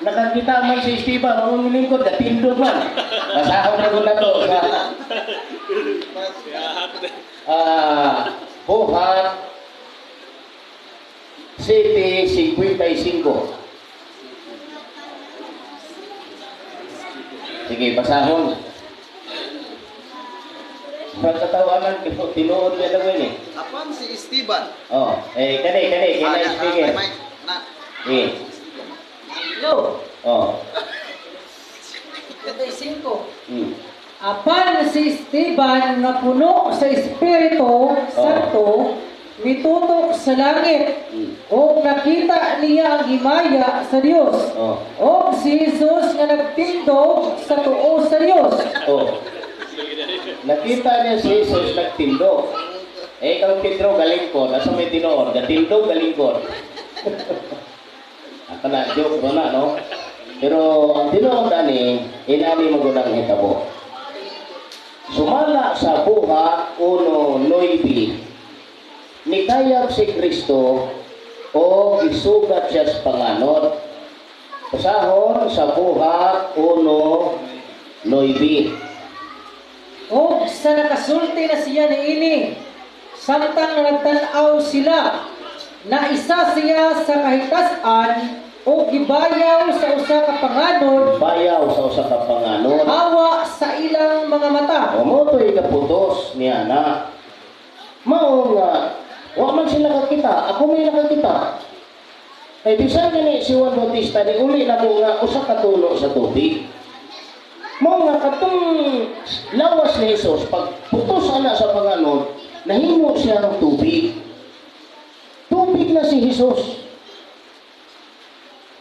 Nakakita man si Esteban, ang lingkod, gatindog man. Basahon na ko na to. Sa, Buhat 7:55. Sige, basahon. Pagkatawanan, tinuod niya daw yun eh. Apan si Esteban. Oh, eh, kani, kani, kani speaker. Kay Mike, na. Eh, Go. Oh. 35. Apan Hmm. si Esteban nga puno sa Espiritu Santo mitutok sa langit ug nakita niya ang himaya sa Dios ug si Jesus nga nagtindog sa tuo sa Dios. Oh. Nakita niya si Jesus nagtindog. Eh, ikaw Pedro, galingkod. Asa may tinuod? Gatindog, galingkod. Ako na, joke ko na, no? Pero ang tinuod ani, inani magudang hitabo. Sumala sa Buhat 1:9, nikayab si Kristo o gisugat siya sa panganod. Basahon sa Buhat 1:9. Ug sa nakasulti na siya niini, samtang nagtan-aw sila, na isa siya sa kahitas-an ug gibayaw sa usa ka panganod Bayaw sa usa ka panganod. Hawa sa ilang mga mata. O mao to'y kaputos niya na. Mao nga, wa man sila kakita, ako may nakakita. Kay bisan gani si Juan Bautista ni uli na ko nga usa ka tulo sa tubig. Mao nga katong lawas ni Jesus pag putos ana sa panganod, nahimo siya ng tubig. Tubig na si Jesus.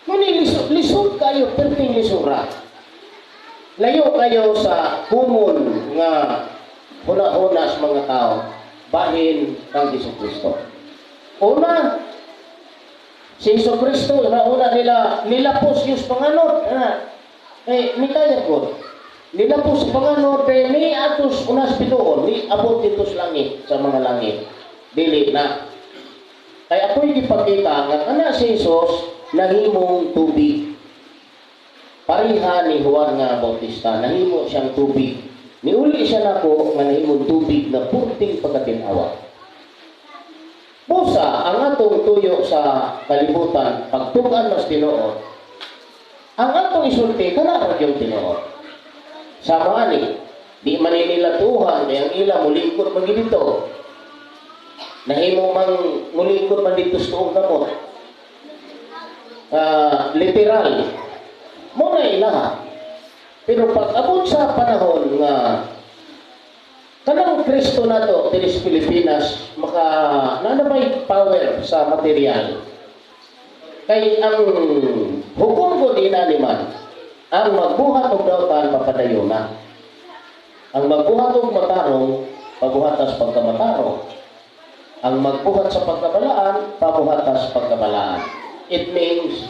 Ngunit lisod, lisod kayo, perting lisura. Layo kayo sa common nga huna-huna sa mga tao, bahin kang Hesus Kristo. Una, si Hesus Kristo, una nila, nilapos yung panganod. Ah, eh, ni kaya ko. Nilapos panganod, eh, ni atos unas bituon, ni abot dito sa langit, sa mga langit. Dili na. Kaya ako'y gipakita nga kana si Jesus nahimong tubig. Pareha ni Juan nga Bautista, nahimo siyang tubig. Niuli siya nako nga nahimong tubig na purting pagkatinawa. Busa, ang atong tuyo sa kalibutan, pagtukan mas tinuod, ang atong isulti, kana ra yung tinuod. Sama ani, di man nila tuhan, kaya ang ila mulingkod man gid dito. Nahimo mang mulingkod man dito sa tuong kamot. Literal, mo na ilaha. Pero pag abot sa panahon nga kanang Kristo nato diri sa Pilipinas maka naa bay power sa material. Kay ang hukom ko di na man ang magbuhat og dautan papadayon na. Ang magbuhat og matarong pabuhatas pagkamatarong. Ang magbuhat sa pagkabalaan pabuhatas pagkabalaan. It means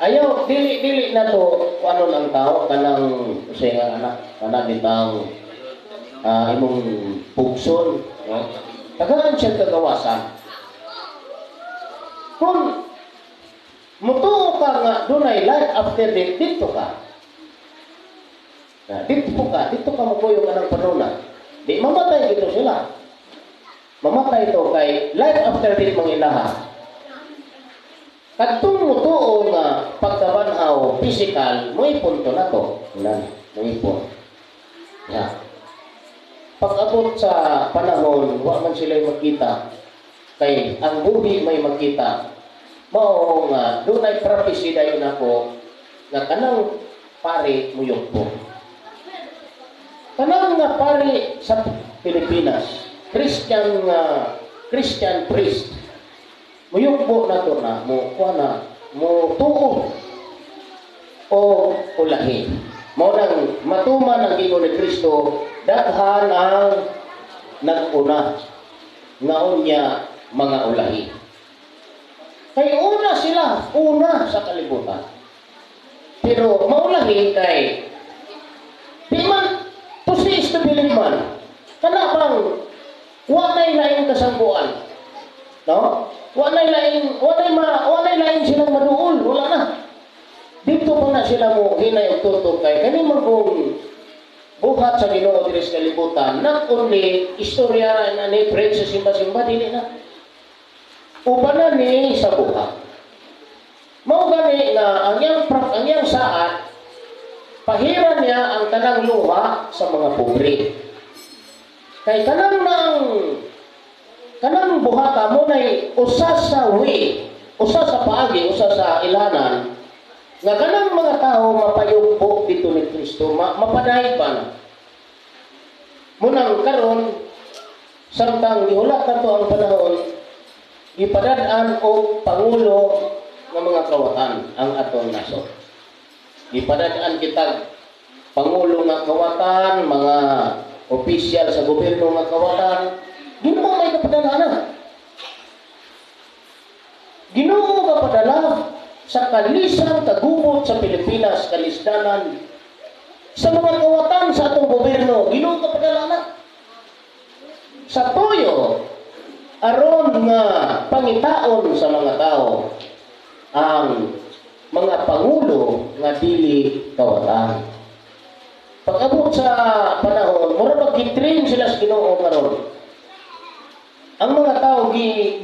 ayaw dili dili na to kung ano lang tao kanang usa nga anak kanang bitang imong pugson, no? Tagaan siya kagawasan. Kung mutuo ka nga dunay life after death, dito ka. Na, dito ka mukuyog anang panuna. Di mamatay dito sila. Mamatay ito kay life after death mga ilaha. Kadtong mutuo nga pagkabanhaw physical, moipon to na to. Nan, moipon. Ya. Pag-abot sa panahon, wa man sila magkita. Kay ang buhi may magkita. Mao nga dunay prophecy dayon ako nga kanang pare muyugpo. Kanang nga pare sa Pilipinas, Christian nga Christian priest, muyugpo na to na mo kuha na mo tuo o ulahi. Mao nang matuman ang giingon ni Kristo, daghan ang nag-una nga unya mga ulahi. Kay una sila, una sa kalibutan. Pero maulahi kay di man to see is to believe man. Kana bang wa nay laing kasangguan? No? Wa nay laing wa nay ma wa nay laing silang maduol, wala na. Dito pa na sila mo hinay og tutok kay kani man kung buhat sa Ginoo diri sa kalibutan, not only istorya na ni preach sa simba-simba, dili na. Ubanan ni sa buhat. Mao gani nga ang iyang saad, pahiran niya ang tanang luha sa mga pobre. Kay kanang nang kanang buhata mo nay usa sa way, usa sa paagi, usa sa ilanan nga kanang mga tao mapayugbo dito ni Kristo, mapanay pa na. Munang karon, samtang gihulat nato ang panahon, gipadad-an og pangulo ng mga kawatan ang atong nasod. Gipadad-an kita pangulo nga kawatan, mga opisyal sa gobyerno nga kawatan. Ginoo may kapadala na. Ginoo kapadala sa kalisang kagubot sa Pilipinas, kalisdanan, sa mga kawatan sa atong gobyerno, Ginoo kapadala na. Sa tuyo, aron nga pangitaon sa mga tao ang mga pangulo nga dili kawatan. Pag-abot sa panahon, mura pag gitrain sila sa Ginoo karon. Ang mga tao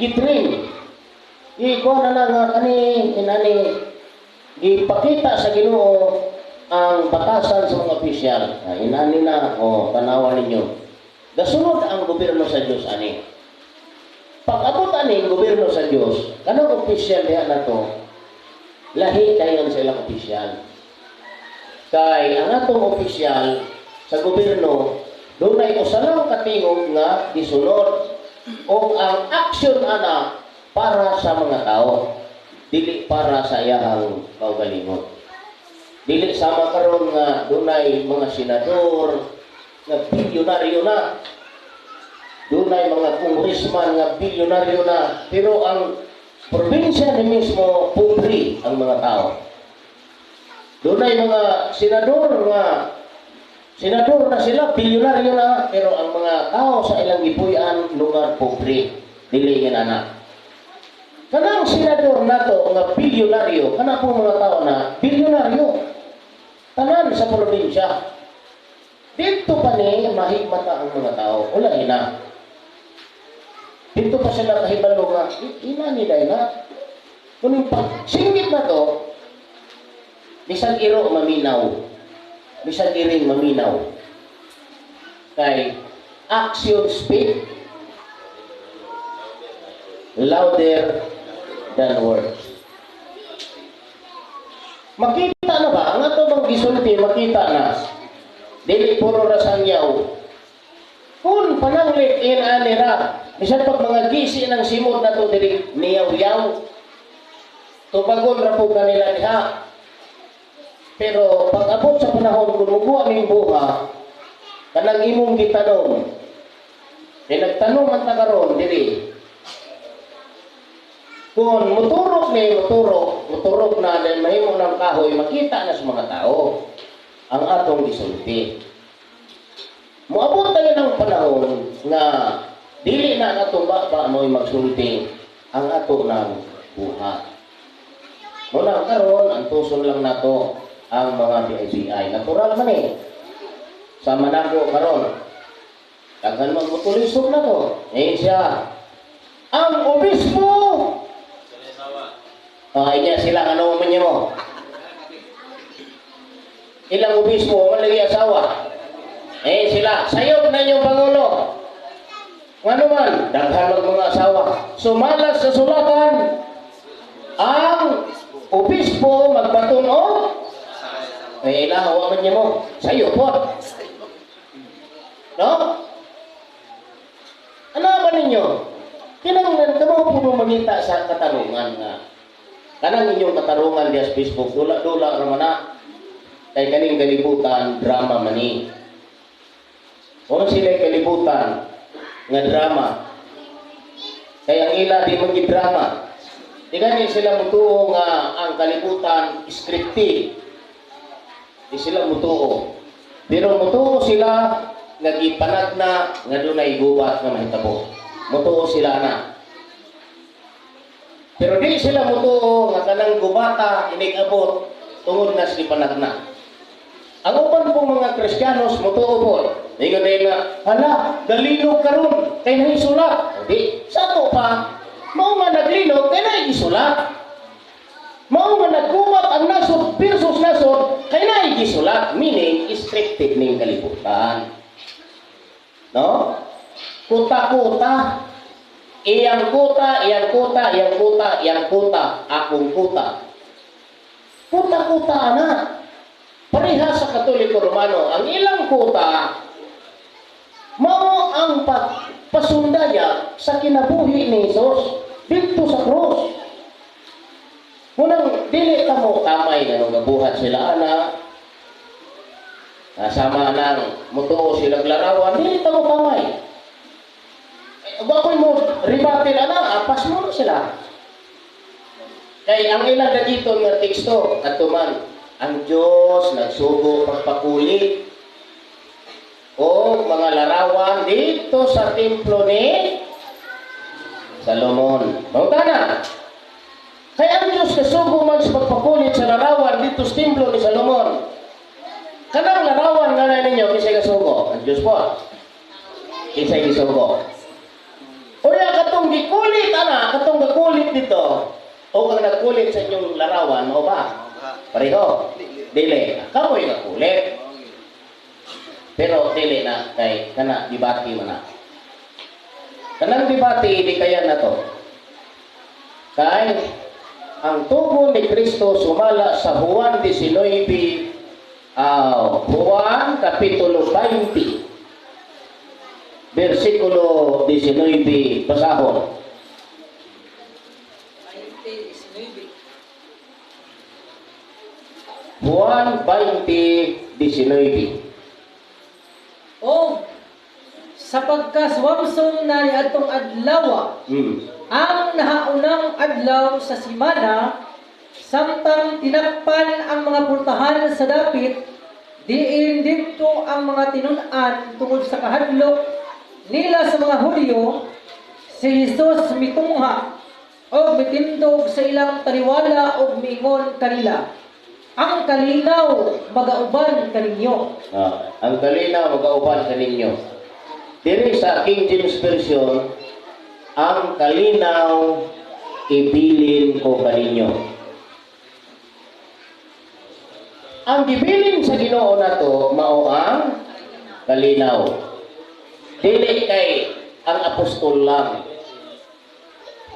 gitrain. Iko na lang nga kani inani gipakita sa Ginoo ang batasan sa mga opisyal. Ah, inani na o tanawan ninyo. Gasunod ang gobyerno sa Dios ani. Pag-abot ani ang gobyerno sa Dios, kanang opisyal diha na to, lahi dayon sa ilang opisyal. Kay ang atong opisyal sa gobyerno, dunay usa lang katingog nga gisunod o ang aksyon ana para sa mga tao, dili para sa iyahang kaugalingon. Dili sama karon nga dunay mga senador nga bilyonaryo na. Dunay mga congressman nga bilyonaryo na, pero ang probinsya ni mismo, pobre ang mga tao. Dunay mga senador nga senador na sila, bilyonaryo na, pero ang mga tao sa ilang gipuy-an lugar pobre, dili yan ana. Kanang senador nato nga bilyonaryo, kana po mga tao na bilyonaryo, tanan sa probinsya. Dito pa ni mahigmata ang mga tao, wala ina. Dito pa sila kahibalo nga, ina ni na. Kung yung pag singit na to, bisan iro maminaw, bisan iring maminaw. Kay action speak louder than words. Makita na ba? Ang ato bang gisulti, makita na. Dili puro ra sangyaw. Kung pananglit in anira, bisan pag mga gisi ng simod na to diri niyaw-yaw, tubagon ra po kanila diha. Pero pag abot sa panahon kung mukuha ning buha, kanang imong gitanom, eh nagtanom ang tagaron diri. Kung muturok ni muturok, muturok na dahil mahimo ng kahoy, makita na sa mga tao ang atong gisulti. Moabot tayo ng panahon nga dili na ang atong baba mo'y magsulti, ang ato ng buhat. Muna karon, ang tuson lang nato ang mga BIBI. Natural man eh. Sa Manabo karon, daghan man motulisok na to. Eh siya, ang obispo! Ah, inya sila, ano man niya mo? Ilang obispo, man lagi asawa. Eh sila, sayop na inyong pangulo. Ngano man, daghan mag mga asawa. Sumalas sa sulatan, ang obispo magbaton o eh ilaw man niya mo. Sayo po. No? Ano ba ninyo? Kinanglan kamo po mo mangita sa katarungan nga. Kanang inyong katarungan diya sa Facebook, dula-dula ra man na. Kay kaning kalibutan, drama mani. Kung sila kalibutan nga drama. Kay ang ila di man drama. Di gani sila mutuo nga ang kalibutan scripted. Di sila mutuo. Pero mutuo sila nga gipanagna nga dunay gubat nga mahitabo. Mutuo sila na. Pero di sila mutuo nga kanang gubata inig-abot. tungod na sa gipanagna. Ang uban pong mga Kristiyanos motuo po. Ingon din nga, "Hala, galinog karon kay nahisulat." Di, sa ato pa, mao nga naglinog kay naigisulat. Mao nga naggubat ang nasod versus nasod kay naigisulat, meaning scripted ning kalibutan. No? Kuta-kuta. Iyang kuta, iyang kuta, iyang kuta, iyang kuta, akong kuta. Kuta-kuta ana. Pareha sa Katoliko Romano, ang ilang kuta mao ang pagpasundaya sa kinabuhi ni Jesus didto sa krus. Munang dili ka mo kamay nga nung gabuhat sila ana, kasama ng mutuo silang larawan, dili ta mo kamay. Eh, bakoy mo ribatil ana, apas mo na sila. Kay ang ilang dagito nga teksto, kadto man, ang Diyos nagsugo pagpakuli o mga larawan dito sa templo ni Salomon. Mangutana. Kay ang Diyos kasugo man sa pagpakulit sa larawan dito sa templo ni Salomon. Kanang larawan nga na ninyo, kisay kasugo? Ang Diyos po. Kisay gisugo? Unya katong gikulit ana, katong gakulit dito, o kang nagkulit sa inyong larawan, mao ba? Pareho. Dili. Kamoy gakulit. Pero dili na kay kana debate man na. Kanang debate di kaya na to. Kay ang tugon ni Kristo sumala sa Juan 19, Juan Kapitulo 20, versikulo 19, basahon. 20:19. Juan 20:19. O sa pagkaswamsong na niadtong adlaw, ang nahaunang adlaw sa simana, samtang tinakpan ang mga pultahan sa dapit, diin didto ang mga tinun-an tungod sa kahadlok nila sa mga Hudyo, si Jesus mitungha og mitindog sa ilang taliwala og miingon kanila, "Ang kalinaw magauban kaninyo." Ah, ang kalinaw magauban kaninyo. Diri sa King James Version, "Ang kalinaw ibilin ko kaninyo." Ang gibilin sa Ginoo nato mao ang kalinaw. Dili kay ang apostol lang.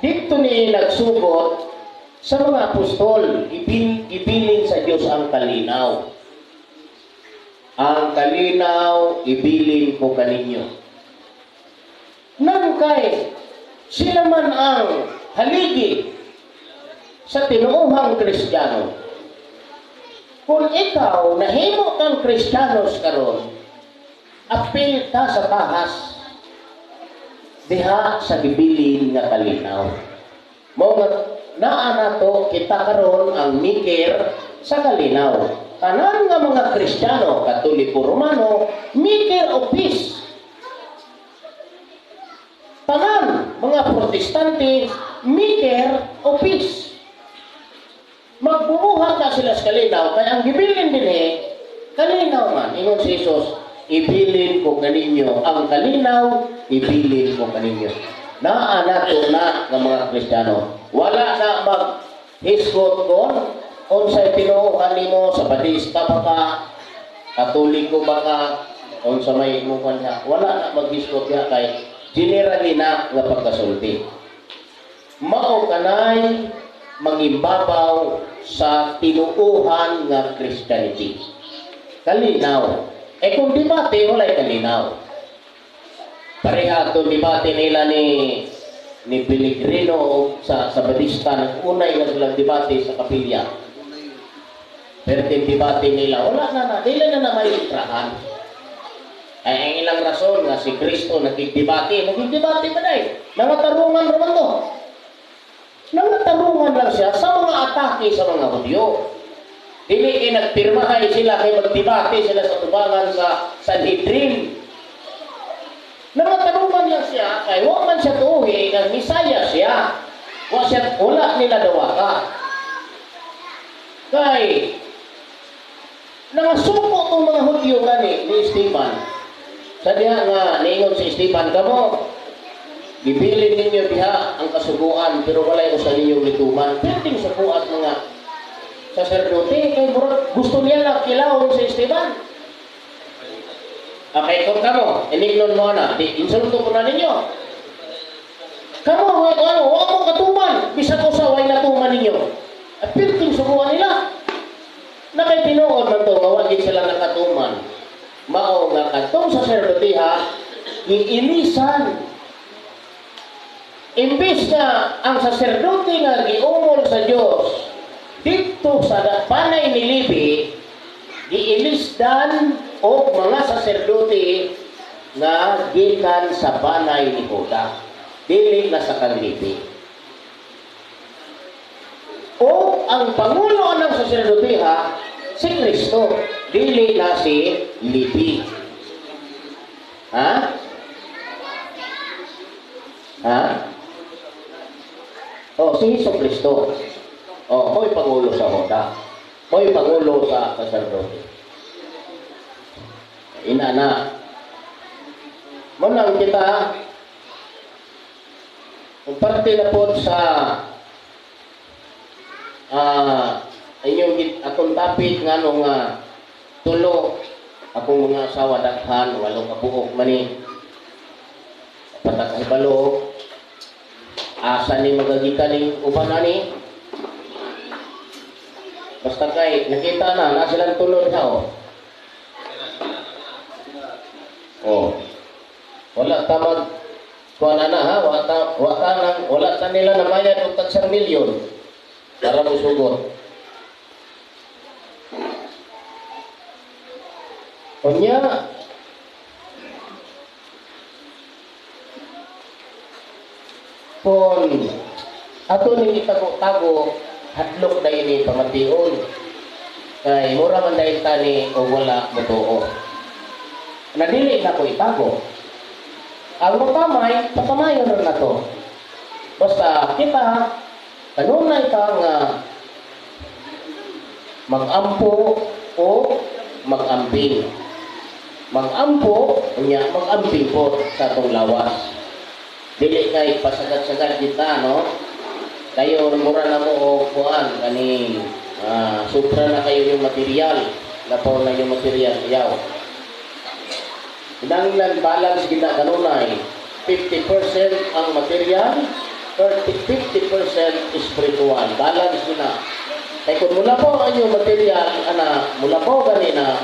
Dito ni nagsugot sa mga apostol, gibilin sa Dios ang kalinaw. "Ang kalinaw ibilin ko kaninyo." Nang kay sila man ang haligi sa tinuohang Kristiyano. Kung ikaw nahimo kang Kristiyanos karon, apil ka sa tahas diha sa gibilin nga kalinaw. Mao nga naa nato kita karon ang maker sa kalinaw. Tanan nga mga Kristiyano, Katoliko Romano, maker of peace. Tanan mga Protestante, maker of peace. Magbubuhat na sila sa kalinaw, kaya ang gibilin dinhi, kalinaw man. Ingon si Jesus, "Ibilin ko kaninyo ang kalinaw, ibilin ko kaninyo." Naa nato na nga mga Kristiyano. Wala na mag-hisgot kon unsay tinuohan nimo, sa Badista ba ka, Katoliko ba ka, unsa may imong kanya. Wala na maghisgot ya kay generally na nga pagkasulti. Mao kanay mangimbabaw sa tinuuhan nga Christianity. Kalinaw. Eh kung debate, walay kalinaw. Pareha itong debate nila ni Pellegrino o sa Badista, nag-unay na silang debate sa kapilya. Pero yung debate nila, wala na na, dili na na may litrahan. Ay, ang ilang rason nga si Kristo nagigdebate, nagigdebate ba na eh? Nangatarungan raman to. Nangatarungan lang siya sa mga atake sa mga Hudyo. Dili kay nagpirmahay sila kay magdebate sila sa tubangan sa Sanhedrin. Nangatarungan lang siya kay wa man siya tuuhi nga Misaya siya. Wa siya, wala nila dawata. Kay Nangasuko tong mga Hudyo gani ni Esteban. Sa diha nga niingon si Esteban, "Kamo, gibilin ninyo diha ang kasuguan pero walay usa ninyong nituman." Perting sukuat mga saserdote kay murag gusto niya na kilawon si Esteban. Okay, kung kamo, inignon mo na, di insulto ko na ninyo. Kamo, nga ano, wa mo katuman, bisan usa way natuman ninyo. At perting sukuan nila. Na kay tinuod man to, nga wa gid sila nakatuman. Mao nga kadtong saserdote ha, giilisan. Imbis na ang saserdote nga giumol sa Dios didto sa panay ni Levi, giilisdan og mga saserdote nga gikan sa banay ni Juda, dili na sa kang Levi. O ang pangulo ng saserdote ha, si Kristo, dili na si Levi. Ha? Ha? Oh, si Hesus Kristo. Oh, mo'y pangulo sa Juda. Mo'y pangulo sa saserdote. Ina na. Munang kita, kung parte na po sa inyong atong topic nga ano nga tulo akong mga asawa daghan, walo ka buok mani patak hibalo asa ni magagikan ning uban ani, basta kay nakita na na silang tulo diha, oh. Oh, wala ta mag kuan ana ha, wa ta nang wala ta nila namayad og tagsang milyon para musugot. Unya, kung ato ning itago-tago, hadlok na ini pamation. Kay mura man dahil tani o wala motuo. Nadili na ko itago. Ang matamay, patamayon rin na to. Basta kita, kanunay ka nga mag-ampo o mag-amping. Mag-ampo, unya mag-amping po sa atong lawas. Dili kay pasagad-sagad kita, no? Kayo, mura na mo o kuan, kaning sobra na kayo yung material. Lapaw na yung material, iyaw. Kinahanglan balance kita kanunay. 50% ang material, 30, 50% spiritual. Balance na. Kay kung mula po ang inyong material, ana, mula po gani na,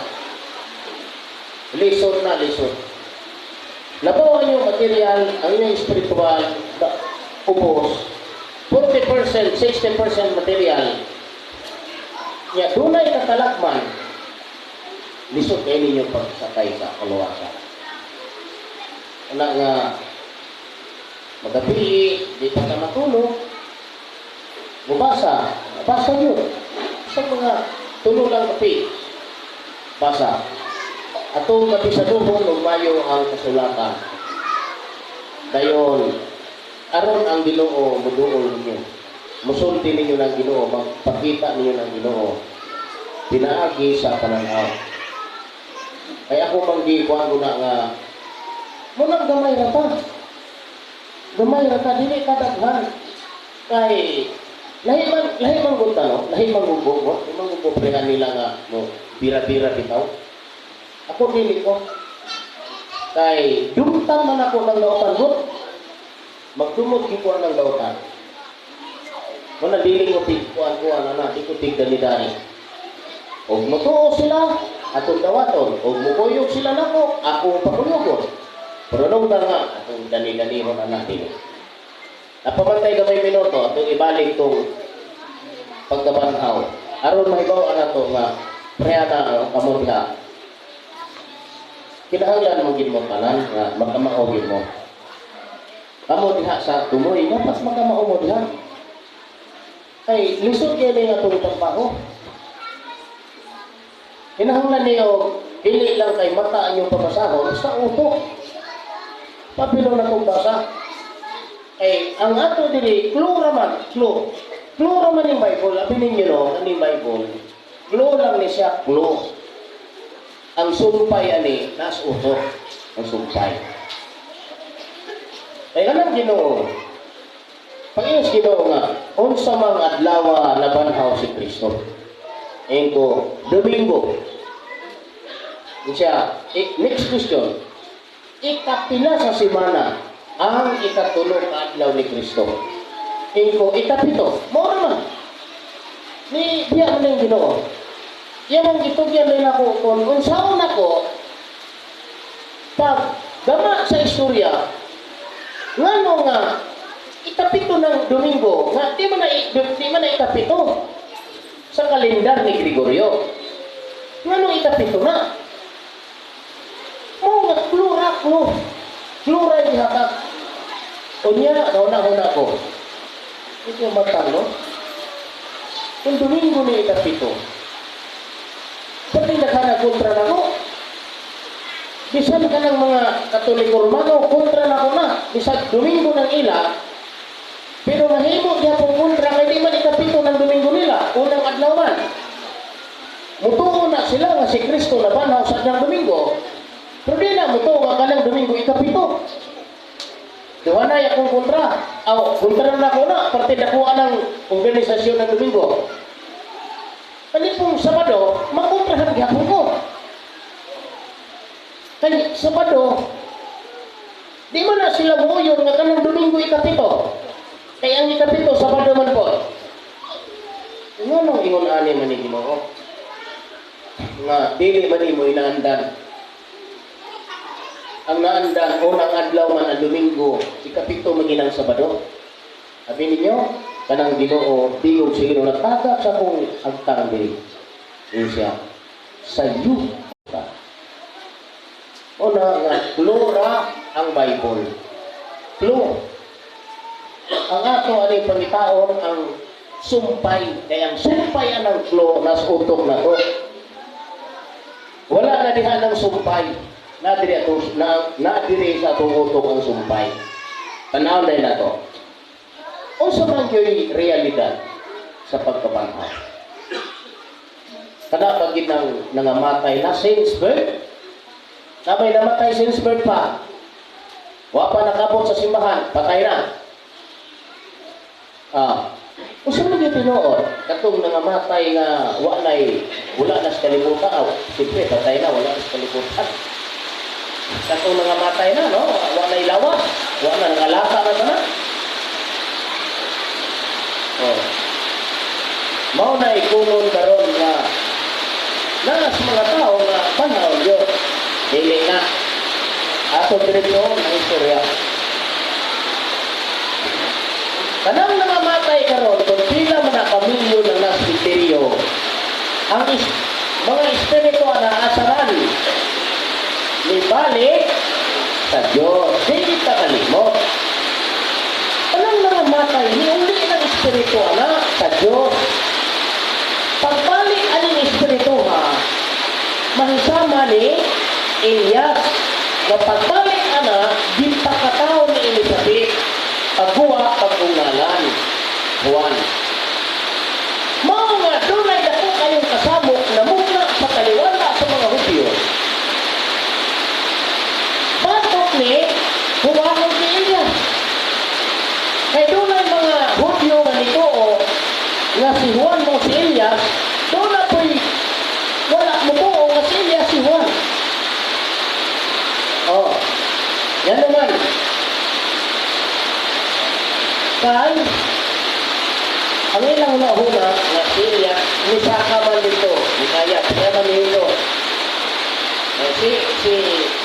lisod na lisod. Labaw ang inyong material, ang inyong spiritual, ubos, 40%, 60% material. Nya, dunay katalakman, lisod kayo ninyo pagsakay sa kaluwasan. Wala nga, magabi, di pa ka matulog, mubasa, basa yun. Sa mga tulo lang kape, basa. Atong kapisaduhon, ug mayo ang kasulatan. Dayon, aron ang Ginoo muduol ninyo. Musulti ninyo ng Ginoo, magpakita ninyo ng Ginoo. Pinaagi sa pananaw. Kaya ako manggikuan ko na nga, munang gamay ra ta. Gamay ra ta, dili ka daghan. Kay, lahi man gud ta, no? Lahi man gud mo, lahi man gud prehan nila nga mo bira-bira bitaw. Ako dili ko. Kay dumtan man ako ng dautan gud. Magdumot gyud ko ng dautan. Muna dili ko tigkuan-kuan ana, di ko tigdani-dani. Og motuo sila, atong dawaton. Og mukuyog sila nako, ako pakuyogon. Pero nung nga, atong dani-danihon ana dili. Napamantay gamay minuto, atong ibalik tong pagkabanhaw. Aron mahibaw ana to nga preha na ang kamo diha. Kinahanglan mo gid mo tanan nga makamao gid mo. Kamo diha sa tumoy, dapat makamao mo diha. Kay lisod kay ni atong trabaho. Kinahanglan niyo dili lang kay mata ang inyong pabasahon sa utok. Pabilo na kong basa. Kay ang ato diri clue ra man, clue. Clue ra man yung Bible, abi ninyo no, ani Bible. Clue lang ni siya, clue. Ang sumpay ani nas utok ang sumpay. Kaya kanang Ginoo, pag-iyos Ginoo nga, unsa mang adlaw nabanhaw si Kristo? Ingon ko, Domingo. Siya, next question. Ikapila sa semana ang ikatulo ka adlaw ni Kristo? Ingon ko, 7. Mao man. Ni biya man yung Ginoo. Yan ang gitugyan din ako kung unsaon ako pag gama sa istorya ngano nga 7 ng Domingo nga di man na 7 sa kalendar ni Gregorio. Ngano 7 na? Mo nga klura ko. Klura gihatag. Unya, nauna-una ko. Ito yung mata, no? Kung Domingo ni 7, pati naghanag kontra na ko. Bisan ka ng mga Katoliko Romano, kontra na ko na. Bisan Domingo ng ila, pero mahimo gyapon kontra kay di man 7 ng Domingo nila, unang adlaw man. Mutuo na sila nga si Kristo nabanhaw sa adlaw Domingo, pero di na mutuo nga kanang Domingo 7. Duha na akong kontra. Aw, kontra na ko na, parte dakuha ng organisasyon ng Domingo. Kani pong Sabado, makontrahan gyapon ko. Kay Sabado, di man na sila muuyon nga kanang Domingo 7. Kay ang 7, Sabado man po. Nganong ingon ani man ni Ginoo? Nga dili man nimo inaandan. Ang naandan, unang adlaw man ang Domingo, 7 maginang Sabado. Sabi ninyo, kanang Ginoo, tingog sa Ginoo, nagtagak sa akong agtang diri. Yun siya, sa you. Una nga, klura ang Bible. Clue. Ang ato ani pangitaon ang sumpay. Kaya ang sumpay anang clue nas utok na to. Wala na diha ng sumpay. Na diri ato na, na diri sa atong utok ang sumpay. Tanaw na na to. Unsa man gyud realidad sa pagkabanhaw? Kana pa gid nang nangamatay na since birth? Nabay namatay since birth pa. Wa pa nakabot sa simbahan, patay na. Unsa man gyud tinuod katong nangamatay nga wa nay wala na sa kalibutan? Aw, siyempre patay na, wala na sa kalibutan. Katong nangamatay na, no? Wa nay lawas, wa na nangalaka na tanan. Oh. Mao na ikunon karon nga naas mga tao nga panahon yun. Dili na. Ato diretso ang istorya. Kanang nangamatay karon kung pila man na pamilyo ng nasbiteryo, ang mga espiritu ang naasaran ni balik sa Diyos. Dili ta kalimot. Kanang nangamatay, niuli ng espiritu ana sa Diyos. Pagbalik aning espiritu ha, mahisama ni Elias. Na pagbalik ana, gipakatao ni Elizabeth, pagbuwa, pag-ungalan, Juan. Mao nga dunay dako kayong kasamok na mugna sa kaliwala sa mga Hudyo. Batok ni Juan ug ni Elias. Kay dunay mga Hudyo nga nituo nga si Juan mo si Elias, doon na po'y wala mo nga si Elias si Juan. Oh, yan naman. Kay, ang ilang una-una nga si Elias, nisaka man dito, nisaya, siya man dito. Eh, si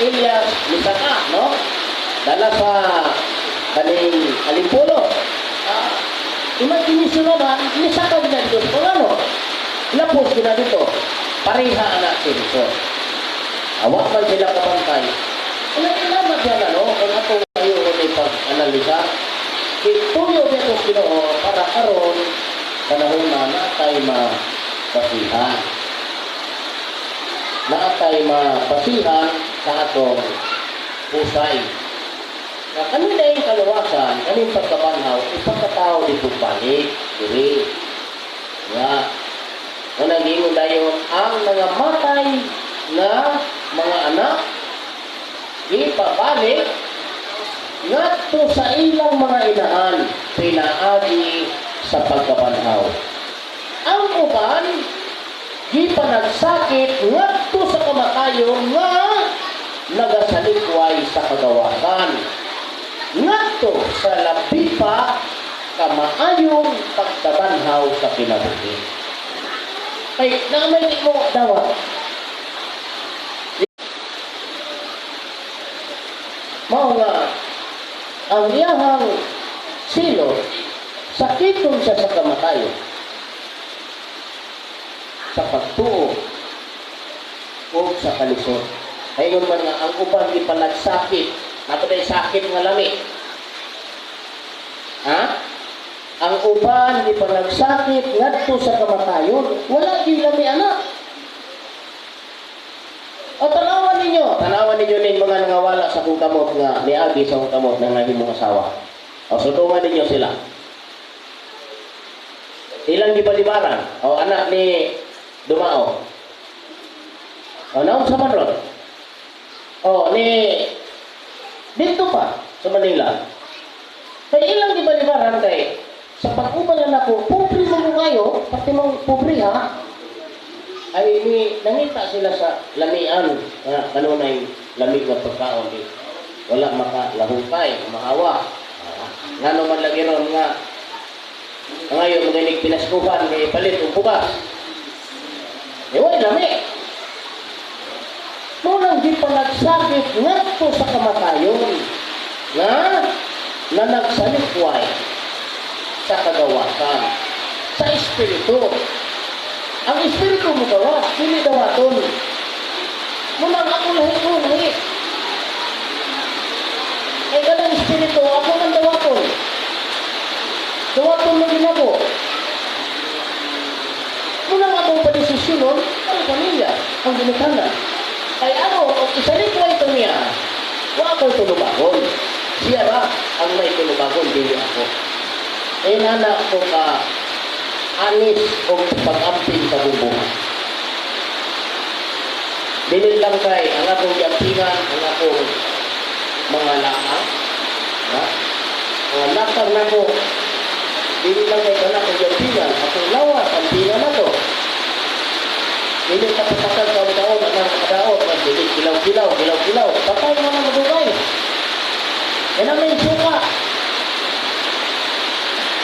Elias, nisaka, no? Dala sa kaning alimpulo. Imagination naman, nisaka din na dito. Kung ano, lapos din na dito. Pareha anak si Jesus. Awak man sila kabantay. Wala kailangan yan, ano? Kung ato kayo may pag-analisa, ituyo dito Ginoo para karon panahon na naatay mabasihan. Naatay mabasihan sa atong pusay. Na kanina yung kaluwasan, kaning pagkabanhaw, ipagkatao dito balik, diri. Nga, unang gingon dayon, ang mga matay na anak ipabalik ngadto sa ilang mga inahan pinaagi sa pagkabanhaw. Ang uban gipanagsakit ngadto sa kamatayon nga nagasalikway sa kagawasan, ngadto sa labi pa kamaayong pagkabanhaw sa kinabuhi. Kay naamay mo dawat. Mao nga ang iyahang silo, sakiton siya sa kamatayon sa pagtuo o sa kalisod. Ayon man nga ang uban gipanagsakit, nato sakit nga lami. Ha? Ang uban gipanagsakit ngadto sa kamatayon, wala gyud lami ana. O tanawan ninyo ning mga nangawala sa kong kamot nga niagi sa kong kamot nga nahimong asawa. O sudungan ninyo sila. Ilang gibalibaran o anak ni Dumao. O naon sa man ron? O ni dito pa sa Manila. Kay ilang gibalibaran kay sa pag-uban na nako, pobre mo mo kayo, pati mong pobre ha, ay ni nangita sila sa lamian nga kanunay lamig nga pagkaon di wala makalahutay, mahawa. Ngano man lagi ron nga ngayon maganig pinaskuhan kay palit og bugas. Eh wala lami. Munang di pa nagsakit ngadto sa kamatayon nga na nagsalikway sa kagawasan sa espiritu. Ang espiritu mo gawas, dili dawaton. Munang ako lahi ko, lahi. Ay kanang espiritu, ako man dawaton. Dawaton mo ginako. Munang akong padesisyonon, ang pamilya, ang ginikanan. Ay ako, kung isalikway ito niya, wa ako tulubagon. Siya ra ang may tulubagon, dili ako. Ay nana ko ka anis o pag-amping sa bubuha. Dili lang kay ang akong giampingan, ang akong mga lakang. Ha? Mga lakang nako, dili lang kay kana akong giampingan, akong lawas, ampingan nako. Dili ka patakag taon-taon ang mga kadaot, dili kilaw-kilaw, kilaw-kilaw, patay mo na madugay. Yan ang may suka.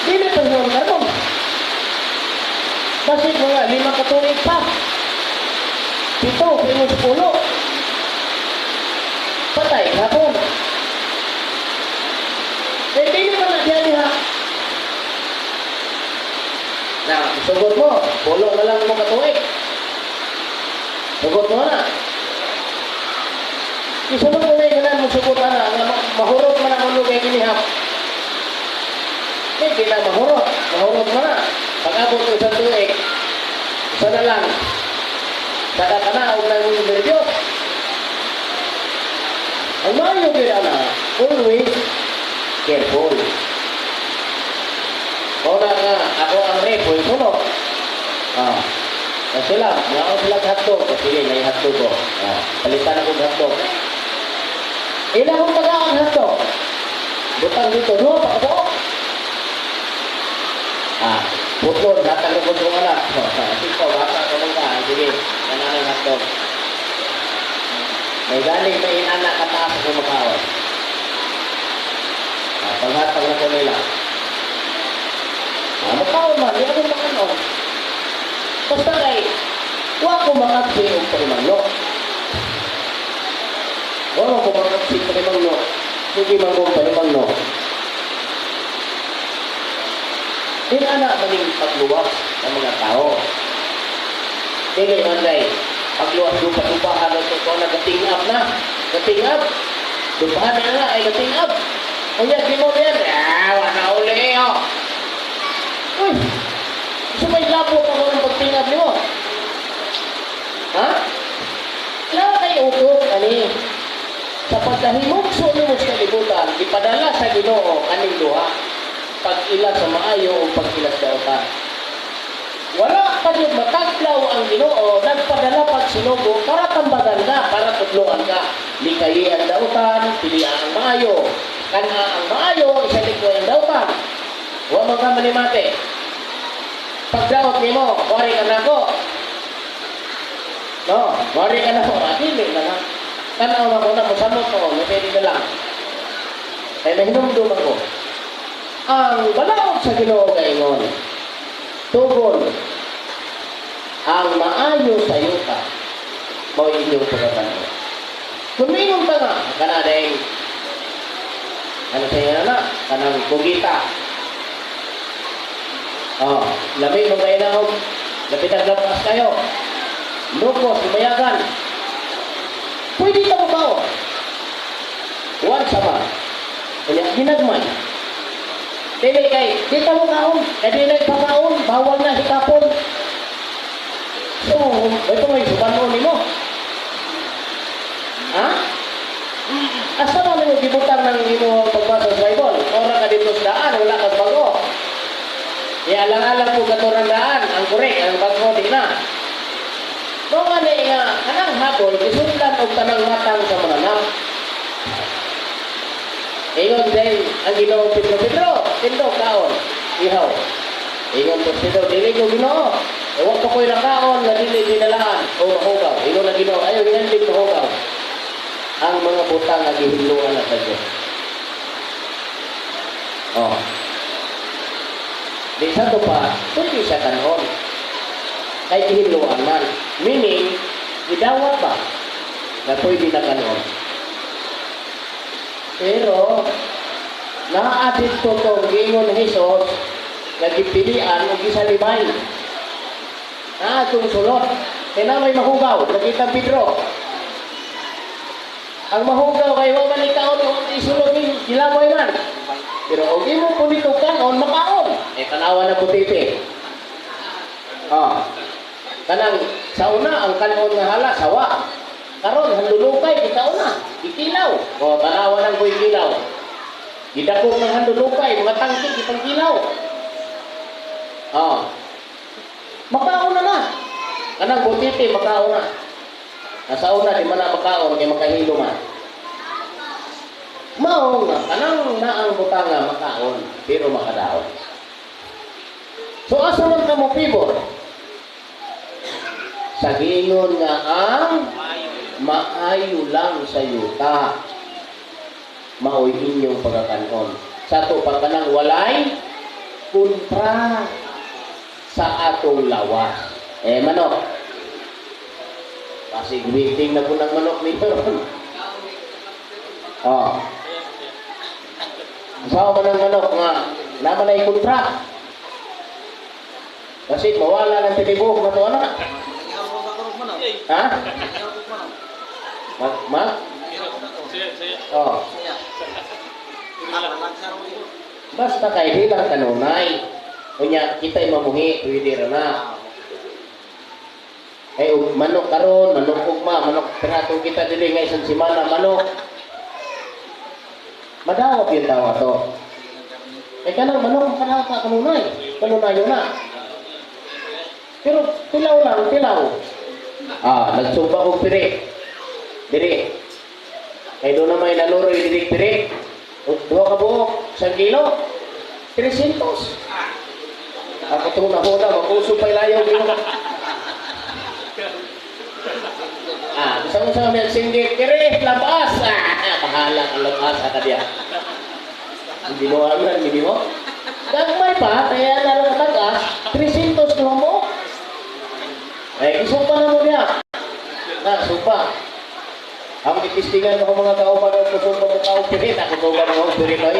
Dili pa yun karon. Basig mga 5 ka tuig pa. 7, 10. Patay hapon. Eh, dili man na diyan diha. Na, sugot mo, pulo na lang mo katuig. Sugot mo na. Isa man mo na yung mo sugot na, nga mahurot man ang ulo kay kinihap. Eh, di na mahurot. Mahurot mo na. Pag-abot ko sa tuig, isa na lang. Saka ka na, huwag na yung Diyos. Ang maayo kaya na, always careful. O na nga, ako ang rep, o isuno. Ah, kasi lang, mga ako sila hotdog. O sige, may hotdog ko. Ah, palitan akong hotdog. Ilang akong taga ang hotdog? Butang dito, no, pakabuo. Ah, putlon, hatag ko kong anak. Ikaw, bata ko mong ka. Sige, kananang hotdog. May galing may inanak kataas ko makaon. Ah, paghatag na ko nila. Ah, makaon man, di ako makaon. Basta kay, wa ko makapsi og parimanglo. Wa ko makapsi parimanglo. Sige man kong parimanglo. Inana maning pagluwas ng mga tao. Dili man kay pagluwas dupa-dupahan o ito na gating up na. Gating up. Dupahan na nga ay gating up. Unya, di mo yan. Ah, wala uli oh. Uy, so may labot ako ng pagtingab nimo. Ha? Kailangan kayo utot, ani. Sa pagkahimugso nimo sa kalibutan, ipadala sa Ginoo kaning duha. Pag-ila sa maayo o pag-ila sa dautan. Wala pa yun mataglaw ang Ginoo, nagpadala pag sinugo para tambagan na, para tutluan. Hinloan ka. Likayi ang dautan, pili ang maayo. Kana ang maayo, isalig ko ang dautan. Wa man ka manimate. Pagdaot nimo, wari ka nako. No, wari ka nako, dili na lang. Tanaw ako na, musamot ko, may pwede na lang. Kaya nahinumdum ako. Ang balaod sa Ginoo gaingon, tugon, ang maayo sa yuta, mao inyong pagkatanaw. Kung mingon ka nga, kana dahil, ano sa inyo na, kanang bugita. Oh, lami mo kayo na og lapit ang lapas kayo. Lukos, lumayagan. Pwede ka mo bao. Once a month. Kanya, ginagmay. Dili kay, di ka mo kaon. Kay di na ipakaon, bawal na hikapon. So, ito may subanon nimo. Ha? Asa man mo gibutang ng imong pagbasa sa Bible? Ora ka dito sa daan, wala ka bago. Ialang-alang po katurang daan, ang korek, ang bago di na. Mao nga ni nga, kanang habol, gisundan og tanang matang sa mga anak. Ingon din ang Ginoo Pedro, Pedro, tindog kaon, ihaw. Ingon po Pedro, dili ko Ginoo. Wa pa ko'y nakaon nga dili ginalaan o mahugaw. Ingon ang Ginoo, ayaw hinandig mahugaw. Ang mga butang nga gihinluan na sa Diyos. Oh. Di sa to pa, pwede siya kanon. Kay gihinluan man. Meaning, gidawat ba na pwede na kanon. Pero, naa dito tong giingon ni Jesus nga gipilian og gisalibay. Naa itong sulot. Kaya na may mahugaw, nakita Pedro. Ang mahugaw kay wa man ikaon o isulod ni gilaboy man. Pero og imo punito kanon makaon. Eh tanawa na butite. Ah. Kanang sa una ang kanon nga hala sawa. Karon handulukay gikaon na, gikilaw. O tanawa nang kuy kilaw. Gidakop ng handulukay, mga tangkik gipangkilaw. Ah. Makaon na na. Kanang butite makaon na. Nasa una di man na makaon kay makahilo man. Mao nga kanang naang butanga makaon pero makadaot. So asa man ka mo pibor? Sa giingon nga ang maayo lang sa yuta mao'y inyong pagkakanon. Sa ato pa kanang walay kontra sa atong lawas. Eh manok. Pasig waiting na po ng manok nito ron. Oh. Asawa ba ng manok nga naman ay kontra? Kasi mawala ng tinibok na to anak. Ha? Ma? Ma? Oh. Basta kay di lang kanunay. Unya, kita'y mamuhi, pwede ra na. Ay, ug manok karon, manok ugma, manok pinato kita dili nga isang semana, manok. Madawat yung tawa to. Ay kanang manok makadawat ka kanunay. Kanunay yun na. Pero tilaw lang, tilaw. Ah, nagsumpa kong piri. Diri. Kay doon na may naluroy diri piri. Duha ka buok, 1 kilo. 300. Ako itong nahuna, mapuso pa ilayaw dito. Ah, gusto mo sa mga singgit, kiri, labas! Ah, bahala ka labas, ah, kadiya. Hindi mo alam, hindi mo. Gagmay pa, kaya na lang katagas, 300 na mo. Eh, isumpa na mo niya. Na, sumpa. Ang itistingan ko mga tao pa ng kusumpa mo tao pirit. Ako to ba mga pirit ay?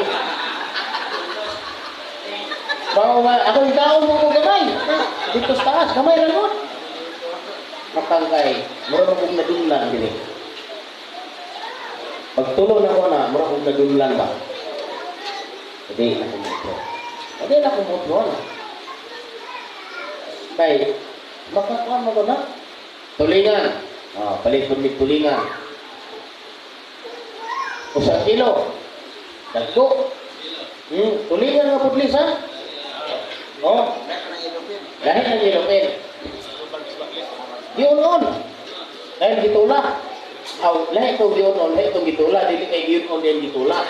Mga, ako yung tao mo ko gamay. Dito sa taas, gamay lang mo. Matangkay, mura mo kong nadunlan dili. Pagtulo na ko na, mura kong nadunlan ba? Hindi na kumutro. Hindi na kumutro na. Kay, makakuha mo ko na. Tulingan. Ah, palit mo tulingan. 1 kilo. Dagko. Tulingan nga pudlis ha? Oh, dahil ang ilopin. Yun on. Dahil gitula. Aw, lahi itong giunon, lahi itong gitula, dili kay giunon din gitula.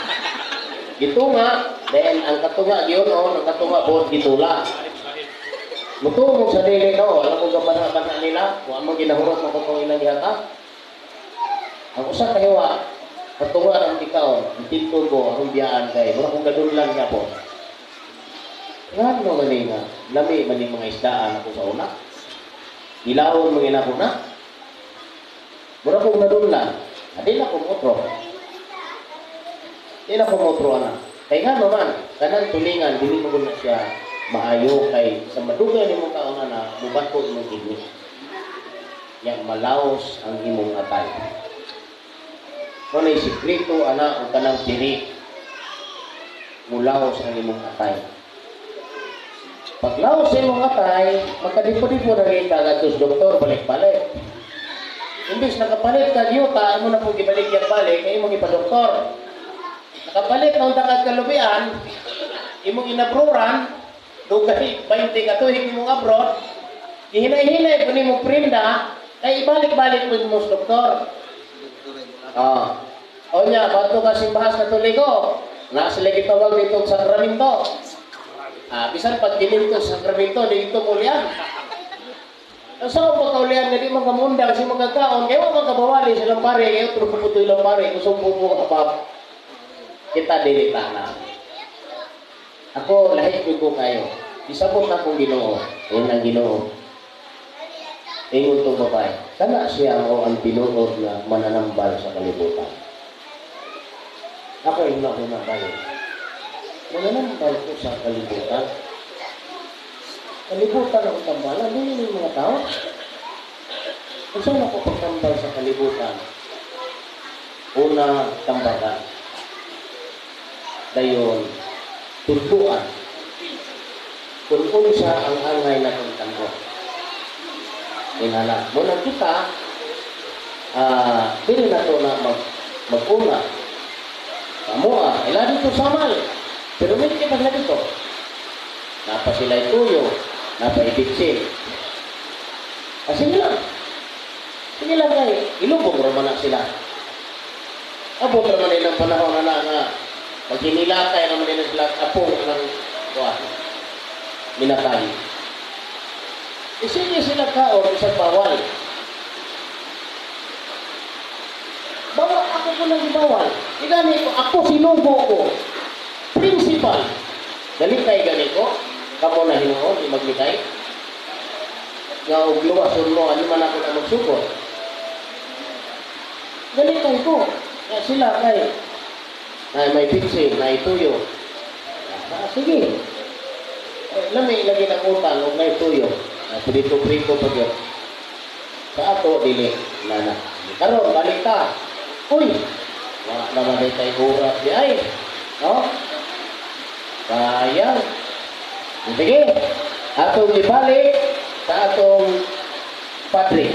Gitunga, then ang katunga giunon, ang katunga buot gitula. Mutumog sa dili no, alam ko gabana-bana nila, wa mo ginahurot mo kung ilang gihata. Ang usa ka hiwa, katunga ang ikaw, ang tintol ko, akong biyaan kay, mura kong gadunlan nga po. Ngano gani nga, lami man yung mga isdaan ako sa una. Ilawon mga inako na. Mura kong nadunlan, adi na kong otro. Di na kong otro ana. Kay nga naman, kanang tulingan, dili mo na siya maayo kay sa madugay nimo kaon ana, mubato imong kidney. Yang malaos ang imong atay. Mo na sikreto ana og kanang diri. Mulaos ang imong atay. Paglaos sa imong atay, magkadipo-dipo na rin ka ngadto sa doktor, balik-balik. Imbis nakapalit ka yuta, imo na po gibalik yan balik, kay imong ipa-doktor. Nakapalit na unta ka kalubian, imong inabruran, dugay 20 ka tuig imong abroad, gihinay-hinay po nimo prinda, kay ibalik-balik po mo sa doktor. Ah. O nya, bato ka simbahan sa Katoliko, na sila gitawag dito sa sakramento. Ah, bisan pag gininto sa sakramento, dito mulian. Ang sa pagkaulian nga di man kamundang si magkakaon, kaya wa man kabawali silang pare, kaya otro puputo ilang pare, kusog po ka. Kita dili ta na. Ako, lahi ko kayo. Isabot na akong Ginoo. Ayun ang Ginoo. Ingon tong babae. Kana siya mo ang tinuod nga mananambal sa kalibutan. Ako yung na balik. Mananambal ko sa kalibutan. Kalibutan ako tambalan, hindi yung mga tao. Kung saan ako pagtambal sa kalibutan? Una, tambakan. Dayon, tudluan. Kung unsa ang angay na kong tambo. Inana. Muna kita, dili na to na mag-una. Kamua, ila dito samal. Pero may kita na dito. Napa sila tuyo, napa ibitsin. Ah, sige lang. Sige lang kay, ilubog raman na sila. Abot raman nilang panahon na na nga, pag hinilakay naman nila sila apong ng kuha, minatay. E sige sila kaon, isang bawal. Bawal ako ko lang bawal. Igani ko, ako sinubo ko. Principal. Dali kay gani ko, kamo na hinuon, di maglikay. Nga og luwason mo, ano man ako na magsugod. Dali kay ko. Nga sila kay na may pitsin, na ituyo. Ah, sige. Eh, lami lagi ng utang og na ituyo. Ah, prito-prito pa gyud. Sa ato dili nana. Karon balik ta. Uy, wa naman ay kay oras di ay. No? Sayang. Sige. Atong ibalik sa atong padre.